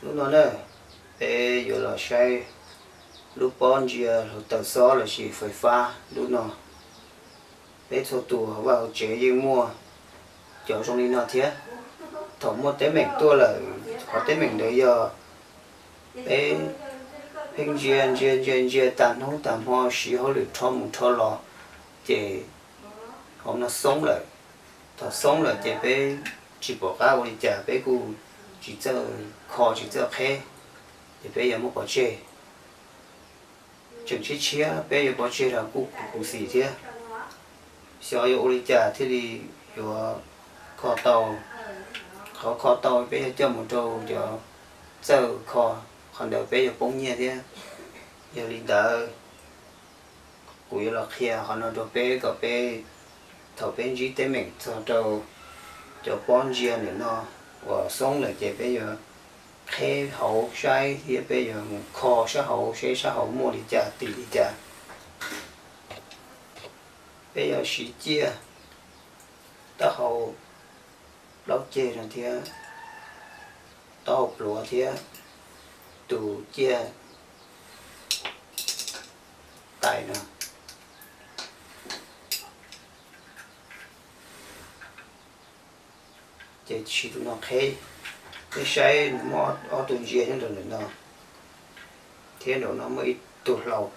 Hnub no na, peb yuav los saib lub pob ntsia hluav taws xob lossis fais fab lub no. Peb txhua tus hauv vaj hauv tsev yeej muaj cov zoo li no thiab. Thaum muaj teeb meem tuaj lawm, qhov teeb meem ntawd yog peb pheej ntsia ntsia ntsia ntsia tas hnub tas hmo, siv hauj lwm rho mus rho los, ces hauv no xoob lawm. Thaum xoob lawm ces peb tsis pom qab ua li cas, peb kuj tsis txawj kho tsis txawj qheb, ces peb yuav muab pov tseg. Tseem tshiab tshiab peb yuav pov tseg los kuj khuv xim thiab. Xyov yuav ua li cas thiaj li yuav kho tau. Qhov kho tau peb yuav coj mus rau cov txawj kho, qhov ntawd peb yuav poob nyiaj thiab. Yog li ntawd, kuv yuav los qhia qhov no rau peb kom peb, thaum peb ntsib teeb meem txog rau cov pob ntsia ntawm no uas xoob lawm ces peb yuav qheb hauv saib thiab peb yuav mus kho sab hauv seb sab hauv muaj li cas tim li cas. Peb yuav siv ciaj, taub hau plaub ceg no thiab, taub hau pluav thiab tus ciaj tais no. Ces siv tus no qheb, peb saib nws muaj ob tug ntsia nyob nraum ntawm no, thiab nraum no muaj ib tug hlau.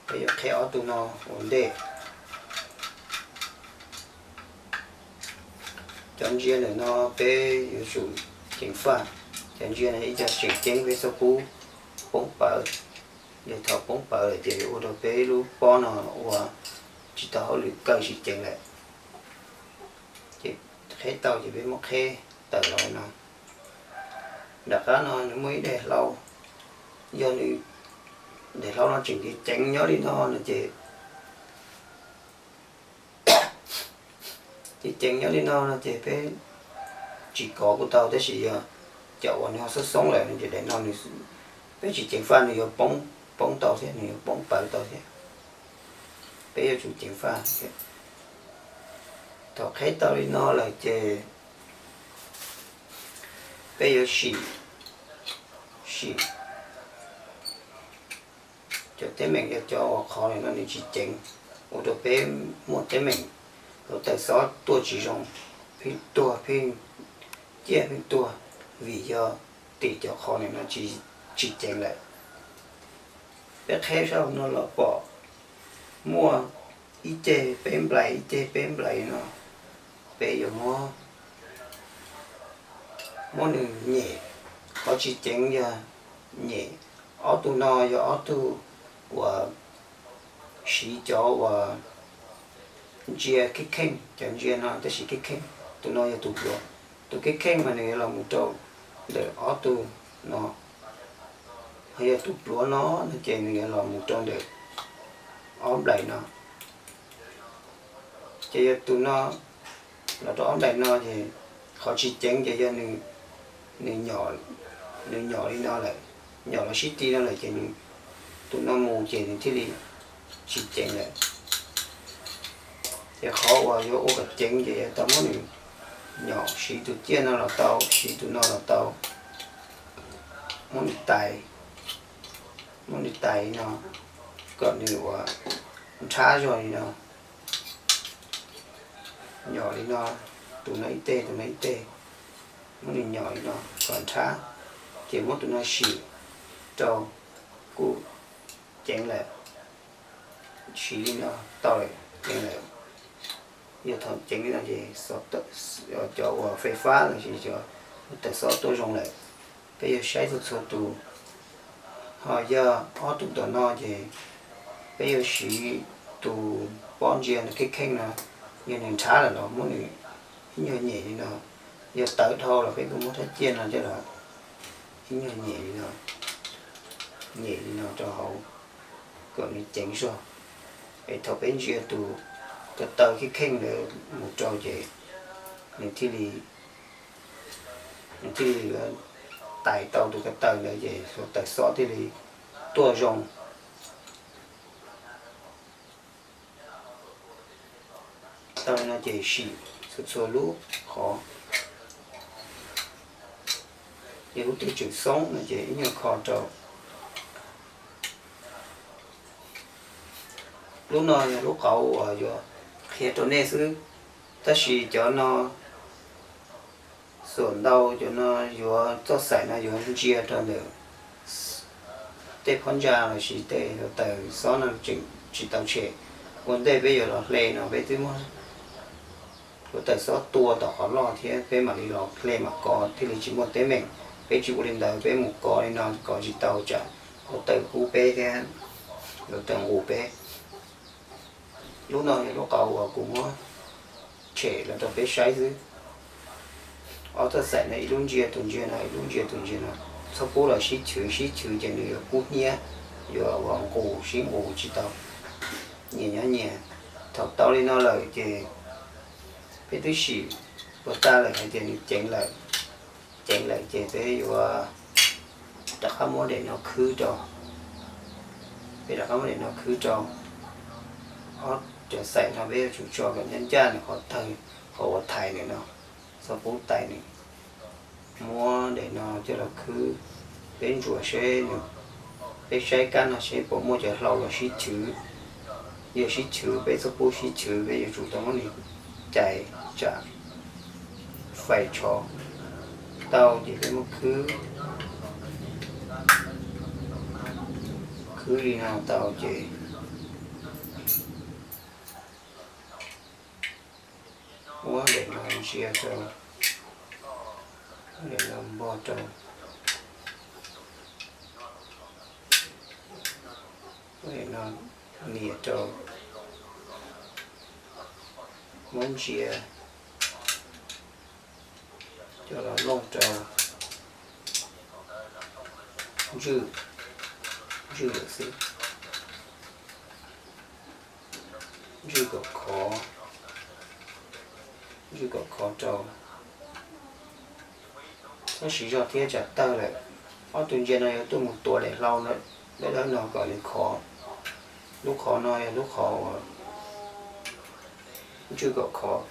Peb yuav qheb ob tug no ua ntej. Cov ntsia ntawm no peb yuav tsum ceev faj. Cov ntsia no ib co tseem ceeb peb txhob pub poob pawv. Yog thaum poob pawv lawm ces yuav ua rau peb lub pob no ua tsis tau hauj lwm, kaw tsis ceev lawm. Ces qheb tau ces peb muab qheb tawm los no. Nram qab no nws muaj ib daim hlau, yog nws daim hlau no tseem ceev ceev nyob li no no ces, ceev ceev nyob li no no ces peb tsis kov kuj tau, tab sis yog cov uas nws ho xoob xoob lawm no ces daim no nws, peb tsis ceev faj nws yuav poob, poob tau thiab, nws yuav poob pawv tau thiab. Peb yuav tsum ceev faj. Thaum qheb tau li no lawm ces peb yuav sim, sim cov teeb meem, yog cov uas qhov no nws tsis ceev, ua rau peb muaj teeb meem hluav taws xob tuaj tsis zoo, pheej tuag, pheej ciaj pheej tuag, vim yog tim cov qhov no tsis, tsis ceev lawm. Peb qheb sab hauv no los pom muaj ib ceg peb nplais, ib ceg peb nplais no, peb yuav muab, muab nws nyem. Qhov tsis ceev yog nyem. Ob tug no yog ob tug uas siv cov uas ntsia kheej kheej, cov ntsia no tab sis kheej kheej. Tus no yog tus pluav, tus kheej kheej mas nws yuav los mus rau ntawm ob tug no, ho yog tus pluav no no ces nws yuav los mus rau ntawm ob nplais no. Ces yog tus no los rau ob nplais no ces qhov tsis ceev ces yog nws, nws nyom li no lawm, nyom los sib ti no lawm ces tus no mus ces nws thiaj li tsis ceev lawm. Ces qhov uas yuav ua kom ceev ces yuav tau muab nws nyom, siv tus ciaj no los tau, siv tus no los tau, muab nws tais, muab nws tais li no kom nws ua nrhab zog li no. Nyom li no, tus no ib teg, tus no ib teg, muab nws nyom li no kom nrhab, ces muab tus no sim rau kuj ceev lawm. Siv li no tau lawm, ceev lawm. Yog thaum ceev li no ces cov uas fais fab los sis cov tawm xob tuaj zoo lawm. Peb yuav saib txhua txhua tus. Ho yog ob tug tom no ces peb yuav siv tus pob ntsia kheej kheej no, yog nws nrhab lawm los muab nws ib nyuag nyem li no. Yog tawv dhau los peb kuj muab rab ciaj no coj los ib nyuag nyem li no, nyem li no rau hauv kom nws ceev zog. Es thaum peb ntsia tus ko taw kheej kheej ntawd mus rau ces nws thiaj li, nws thiaj li tais tau tus ko taw ntawd ces hluav taws xob thiaj li tuaj zoo. Tau li no ces sim txhua txhua lub qhov. Yog lub twg tseem xoob no ces ib nyuag kho rau. Lub no yog lub qauv uas yuav qhia rau nej xwb, tab sis cov no xuam ntau cov no yuav txoj xaim no yuav ntsia rau ntawm tej phab ntsa lossis tej hluav taws xob no tseem tsis tau tshem. Ua ntej peb yuav los hle no peb twb muab hluav taws xob tua tom qhov loj thiab peb mam li los hle mam kov thiaj li tsis muaj teeb meem. Peb tsis ua li ntawd, peb mus kov li no kov tsis tau tsam hluav taws kub peb thiab hluav taws nqus peb. Lub no yog lub qauv uas kuv muab tshem los rau peb saib xwb. Ob txoj xaim no ib lub ntsia tus ntsia no, ib lub ntsia tus ntsia no. Txhob pub los sib chwv, sib chwv ces nws yuav kub hnyiab, yuav ua nqus sib nqus tsis tau, nyias nyob nyias. Thaum tau li no lawm ces peb twb sim puas tag lawm hais tias nws ceev lawm. Ceev lawm ces peb yuav rov qab muab daim no khwb rau. Peb rov qab muab daim no khwb rau. Ob cov xaim no peb yuav tsum tso kom ncaj ncaj nws qhov tawg, qhov uas thaiv nws no, txhob pub thaiv nws. Muab daim no coj los khwb, peb ntsuas seb nws, peb saib kab no seb puas muaj cov hlau los sib chwv. Yog sib chwv peb txhob pub sib chwv, peb yuav tsum tau muab nws cais tsam fais tshov. Tau ces peb muab khwb, khwb li no tau ces muab daim no ntsia rau, muab daim no npog rau, muab daim no nias rau, muab ntsia coj los looj rau, ntswj, ntswj lawm xwb. Ntswj kom khov, ntswj kom khov rau. Txhob siv zog thiab tsam tawg lawm. Ob tug ntsia no yuav tuaj mus tuav daim hlau dawb dawb no kom nws khov. Lub qhov no yog lub qhov uas ntswj kom khov,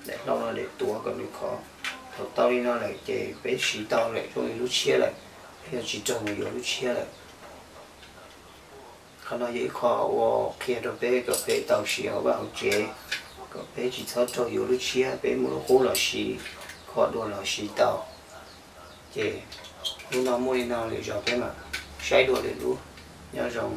daim hlau no daim tuav kom nws khov. Thaum tau li no lawm ces peb siv tau lawm zoo li lub tshiab lawm, peb yuav tsis raug mus yuav lub tshiab lawm. Qhov no yog ib qho uas qhia rau peb kom peb tau siv hauv vaj hauv tsev, kom peb tsis txhob raug yuav lub tshiab, peb muaj lub qub los siv, kho dua los siv tau. Ces lub no muaj li no, lwm zaus peb mam saib dua lwm lub. Nyob zoo.